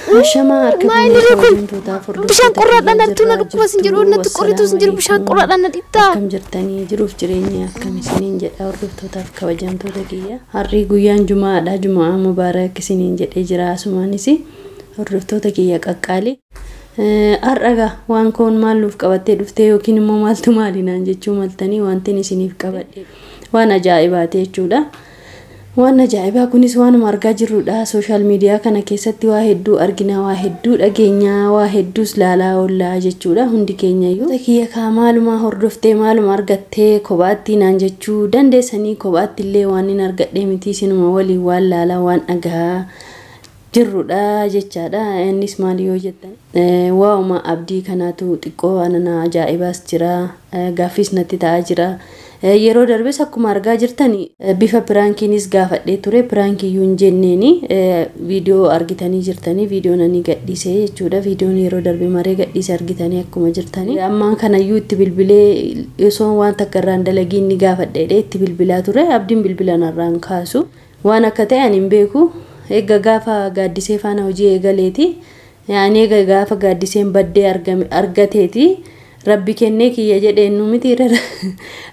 Ashamaa harka Maali fuunee kun? kabajamtootaaf hordoftoota Bishaan qorraadhaan kiyya natti na jirraa dhukkubas hin jiru, jirtu. natti qorritus hin jiru, bishaan Assalaamu qorraadhaan na dhiittaa. Akkam jirtanii jiruuf jireenya akkam isiniin jedha hordoftootaaf kabajamtoota kiyya. Har'i guyyaan Jumaadha. Jumaa mubaarak isiniin jedhee jira asumaanis hordoftoota kiyya qaqqaali. Har'a waan koon maal nuuf qabattee dhuftee yookiin immoo maaltu maali naan jechuu maltanii wantin isiniif qabadhe waan ajaa'ibaati jechuudha. Waan ajaa'ibaa kunis waanuma argaa jirrudha. Sooshaal miidiyaa kana keessatti waa hedduu argina, waa hedduu dhageenya, waa hedduus laalaa oollaa jechuudha hundi keenya iyyuu. Kiyya kaa maaluma hordoftee maaluma argattee kophaatti naan jechuu dandeessanii kophaatti illee waan hin argadhee miti isinuma waliin waan laalaa waan dhagahaa jirrudha jechaadha. Innis maali yoo jettan waa'uma abdii kanaatu xiqqoo waan na ajaa'ibaas jira, gaaffiis natti ta'aa jira. Yeroo darbes akkuma argaa jirtan bifa piraankiinis gaafadhee ture piraankiyyuu hin jenneeni viidiyoo argitanii jirtanii viidiyoon ani gadhiise jechuudha. Viidiyoon yeroo darbe maree gadhiise argitanii akkuma jirtanii. Ammaan kanayyuu itti bilbilee osoo waan takka irraan dalagiin ni gaafadhe jedhee itti bilbilaa ture. Abdiin bilbilaan irraan kaasu waan akka ta'e ani hin beeku. Egaa gaafa gaaddisee faana hojii eegaleeti. Yaani egaa gaafa gaaddiseen baddee argateeti. Rabbi kennee kiyya jedheen nu miti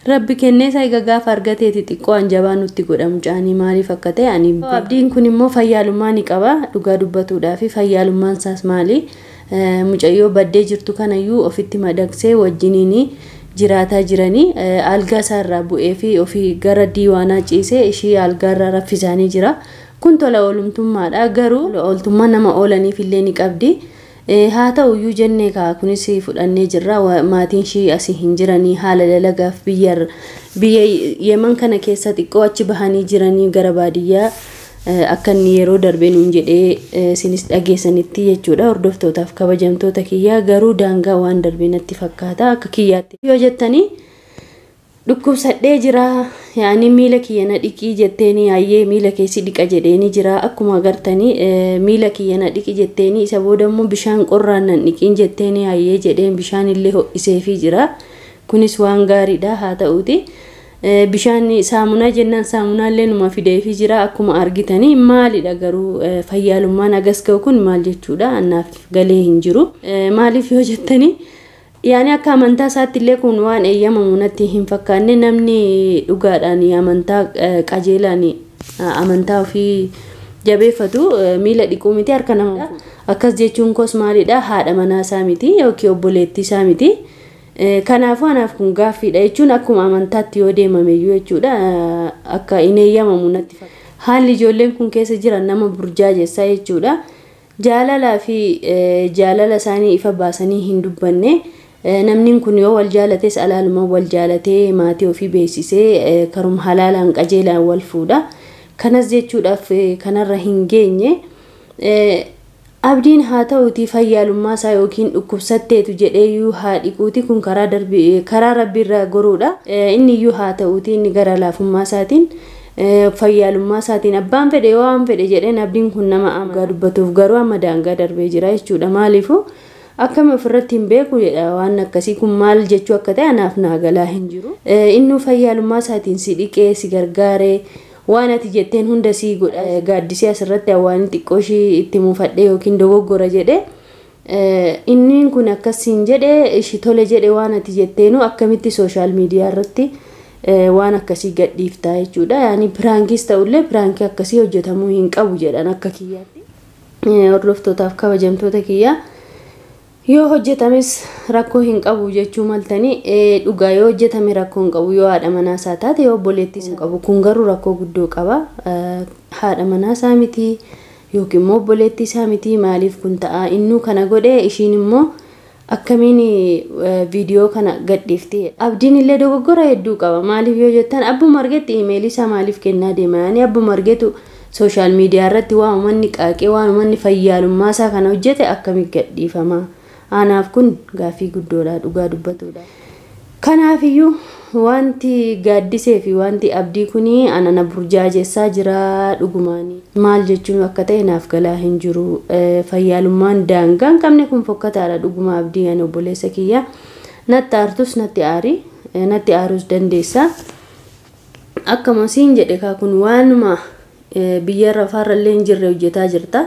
rabbi kennee isaa egaa gaafa argateeti xiqqoo hanjabaa nutti godha mucaanii maaliif akka ta'e ani hin beeku. Abdiin kun immoo fayyaalummaa ni qaba dhugaa dubbatuudhaa fi fayyaalummaan isaas maali? Mucayyoo baddee jirtu kanayyuu ofitti madaqsee wajjiniin jiraataa jiranii algaa isaa irraa bu'ee fi ofii gara diiwaanaa ciisee ishii algaa irraa raffisaanii jira. Kun tola ooltummaadha garuu ooltummaa nama oolaniif illee ni qabdi. Haa ta'uyyuu jennee kaa kunis fudhannee jirra maatiin ishii asii hin jiranii haala dalagaaf biyya Yemen kana keessa xiqqoo achi bahanii jiranii gara baadiyyaa akka inni yeroo darbe nuun jedhee isinis dhageessanitti jechuudha. Hordoftootaaf kabajamtoota kiyyaa garuu daangaa waan darbe natti fakkaata akka kiyyaatti yoo jettanii dhukkubsadhee jira yaani miila kiyya na dhiqii jetteeni hayyee miila keessi dhiqa jedheeni jira akkuma agartanii miila kiyya na dhiqi jetteeni isa booda immoo bishaan qorraan nan dhiqiin jetteeni hayyee jedheen bishaan illee ho'iseefii jira. Kunis waan gaariidha haa ta'uuti. Bishaan saamunaa jennaan saamunaa illee numa fideefii jira akkuma argitanii maalidha garuu fayyaalummaan agas ga'u kun maal jechuudha annaaf galee hin jiru. Maaliif yoo jettanii yaani akka amantaa isaatti illee kun waan eeyyamamu natti hin fakkaanne namni dhugaadhaan amantaa qajeelaan amantaa ofii jabeeffatu miila dhiquu miti harka nama akkas jechuun koos maalidha haadha manaa isaa miti yookiin obboleettii isaa miti. Kanaafuu anaaf kun gaaffiidha jechuun akkuma amantaatti yoo deemameyyuu jechuudha akka hin eeyyamamu natti fakkaata. Haalli ijoolleen kun keessa jiran nama burjaajessaa jechuudha. Jaalalaa fi jaalala isaanii ifa baasanii hin dubbanne. Namni kun yoo wal jaalates alaaluma wal jaalatee maatii ofii beeksisee karuma halaalaan qajeelaan wal fuudha. Kanas jechuudhaaf kanarra hin geenye. Abdiin haa ta'uutii fayyaalummaa isaa yookiin dhukkubsatteetu jedheeyyuu haa dhiquuti kun karaa darbii karaa rabbiirraa goruudha. Inni iyyuu haa ta'uutii inni gara laafummaa isaatiin fayyaalummaa isaatiin abbaan fedhe yoo waan fedhe jedheen abdiin kun nama amanaa dubbatuuf garuu amma daangaa darbee jira jechuudha. Maaliifuu akkami ofirratti hin beeku jedha waan akkasii kun maal jechuu akka ta'e anaaf naa galaa hin jiru. Innuu fayyaalummaa isaatiin si dhiqee si gargaaree waan ati jetteen hunda si godha gaaddisee asirratti waan xiqqoo ishii itti muufadhee yookiin dogoggora jedhe inni kun akkasiin jedhe ishii tole jedhe waan ati jetteenu akkamitti sooshaal miidiyaa irratti waan akkasii gadhiiftaa jechuudha. Yaani piraankiis ta'ullee piraankii akkasii hojjetamuu hin qabu jedhan akka kiyyaatti. Hordoftootaaf kabajamtoota kiyyaa. Yoo hojjetames rakkoo hin qabu jechuu maltanii dhugaa yoo hojjetame rakkoo hin qabu yoo haadha manaa isaa taate yoo obboleettii isaa qabu kun garuu rakkoo guddoo qaba. Haadha manaa isaa miti yookiin immoo obboleettii isaa miti maaliif kun ta'a innuu kana godhee ishiin immoo akkamiin viidiyoo kana gadhiifti. Abdiin illee dogoggora hedduu qaba maaliif yoo jettan abbuma argetti iimeelii isaa maaliif kennaa deema yaani abbuma argetu sooshaal miidiyaa irratti waan uummanni qaaqee waan uummanni fayyaalummaa isaa kana hojjete akkamiin gadhiifama. Anaaf kun gaaffii guddoodha dhugaa dubbatuudha. Kanaafiyyuu wanti gaaddisee fi wanti abdii kuni ana na burjaajessaa jira dhugumaani. Maal jechuun akka ta'e naaf galaa hin jiru. Fayyaalummaan daangaa hin qabne kun fokkataadha dhuguma abdii ani obboleessa kiyya. Natti aartus natti aari natti aaruus dandeessa. Akkuma siin jedhe kaa kun waanuma biyya rafaarra illee hin jirre hojjetaa jirta.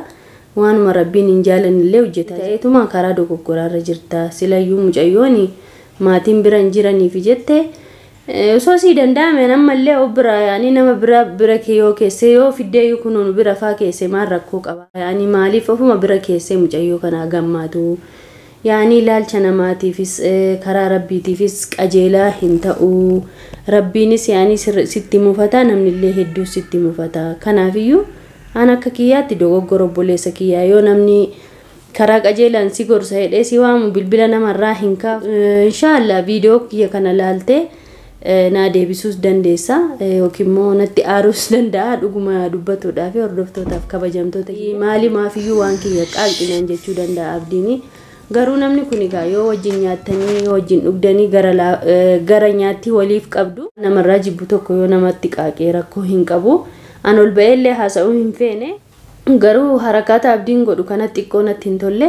Waanuma rabbiin hin jaalannillee hojjeta. Ta'eetuma karaa dogoggoraarra jirta. Silayyuu mucayyoon maatiin bira hin jiraniif jette osoo sii danda'ame ammallee of bira yaani nama bira bira yoo keessee yoo fiddee kunuun bira faa keessee maal rakkoo qaba? Yaani maaliif ofuma bira keessee mucayyoo kana gammaatu? Yaani ilaalcha namaatiifis karaa rabbiitiifis qajeelaa hin ta'u. Rabbiinis yaani sitti mufata, namnillee hedduu sitti mufata. Kanaafiyyuu an akka kiyyaatti dogoggora obboleessa kiyyaa yoo namni karaa qajeelaan si gorsa jedhee si waamu bilbila namarraa hin kaafu. Inshaallah viidiyoo kiyya kana laaltee naa deebisuus dandeessa yookiin immoo natti aaruus danda'a dhuguma dubbatuudhaaf hordoftootaaf kabajamtoota maali maafiyyuu waan kiyya qaaqxinaan jechuu danda'a abdiini. Garuu namni kun egaa yoo wajjin nyaattanii yoo wajjin dhugdanii gara nyaatti waliif qabdu namarraa jibbu tokko yoo namatti qaaqee rakkoo hin qabu. An ol ba'eellee haasa'uu hin feene. Garuu harakaata abdiin godhu kanatti xiqqoo natti hin tolle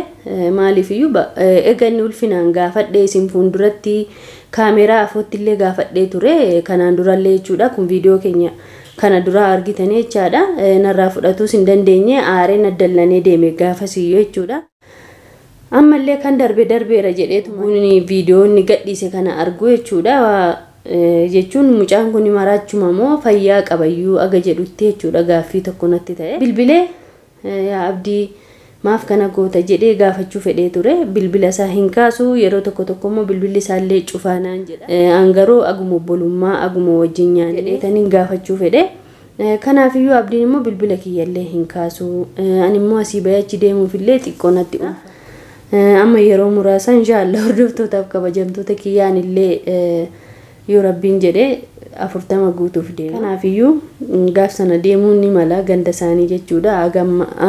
maaliifiyyuu eega inni ulfinaan gaafadhee isin fuulduratti kaameeraa afootti illee gaafadhee ture kanaan durallee jechuudha. Kun viidiyoo keenya kana duraa argitanii jechaadha. Narraa fudhatuus hin dandeenye aaree naddallanee deeme gaafasiyyuu jechuudha. Ammallee kan darbe darbeera jedheetu viidiyoo inni gadhiise kana argu jechuudha. Jechuun mucaan kun maraachuma moo fayyaa qabayyuu aga jedhutti jechuudha gaaffii tokko natti ta'e. Bilbilee yaa abdii maaf kana goota jedhee gaafachuu fedhee ture. Bilbila isaa hin kaasu yeroo tokko tokko immoo bilbilli isaallee cufaa naan jedha. An garuu aguma obbolummaa aguma wajjin nyaanne jedheetaniin gaafachuu fedhe. Kanaafiyyuu abdiin immoo bilbila kiyyallee hin kaasu. Ani immoo asii bahee achi deemuufillee xiqqoo natti ulfa. Amma yeroo muraasa inshaallah hordoftootaaf kabajamtoota kiyyaan illee yoo rabbiin jedhee 40 guutuuf deema. Kanaafiyyuu gaaf sana deemuun ni mala ganda isaanii jechuudha.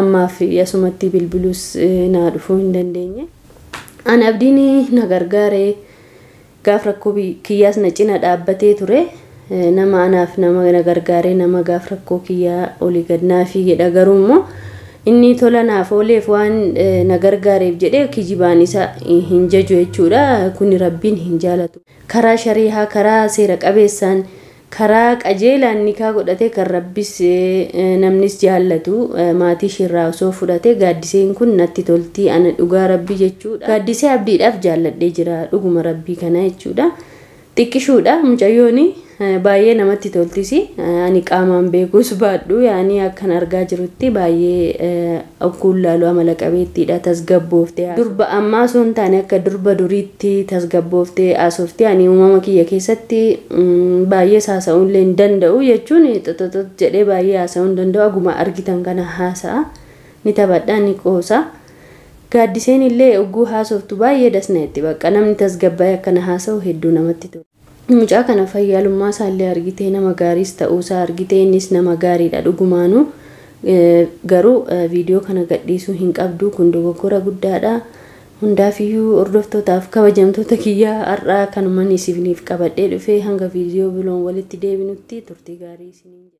Ammaaf asumatti bilbiluus naa dhufuu hin dandeenye. An abdiin na gargaaree gaaf rakkoo kiyyaas na cina dhaabbatee ture. Nama anaaf nama na gargaaree nama gaaf rakkoo kiyyaa olii gad naafii jedha. Garuu immoo inni tola naaf ooleef waan na gargaareef jedhee kijibaan isa hin jaju jechuudha. Kuni rabbiin hin jaalatu. Karaa shariihaa, karaa seera qabeessaan, karaa qajeelaan nikaa godhatee kan rabbis namnis jaallatu maatii isheerraa osoo fudhatee gaaddiseen kun natti toltii ana dhugaa rabbii jechuudha. Gaaddisee abdiidhaaf jaalladhee jira dhuguma rabbii kana jechuudha. Xiqqishuudha mucayyoon baay'ee namatti toltis. Ani qaamaan beekuus baadhu yaani akkan argaa jirutti baay'ee okkuun laalu amala qabeettiidha tasgabbooftee. Durba ammaa osoo hin taane akka durba duriitti tasgabbooftee haasofte. Ani uumama kiyya keessatti baay'ee haasa'uu illee hin danda'u jechuun xoxoxot jedhee baay'ee haasa'uu hin danda'u. Aguma argitan kana haasa'a ni taphadha ni qoosa. Gaaddiseen illee ogguu haasoftu baay'ee dasna itti bakka namni tasgabbaa'ee akkana haasa'u hedduu namatti tola. Mucaa kana fayyaalummaa isaallee argitee nama gaariis ta'uusaa argitee innis nama gaariidha dhugumaanuu. Garuu viidiyoo kana gadhiisuu hin qabdu kun dogoggora guddaadha. Hundaafiyyuu hordoftootaaf kabajamtoota kiyyaa har'aa kanumaan isiniif qabadhee dhufee hanga viidiyoo biroon walitti deebinutti turtii gaarii isiniin jedha.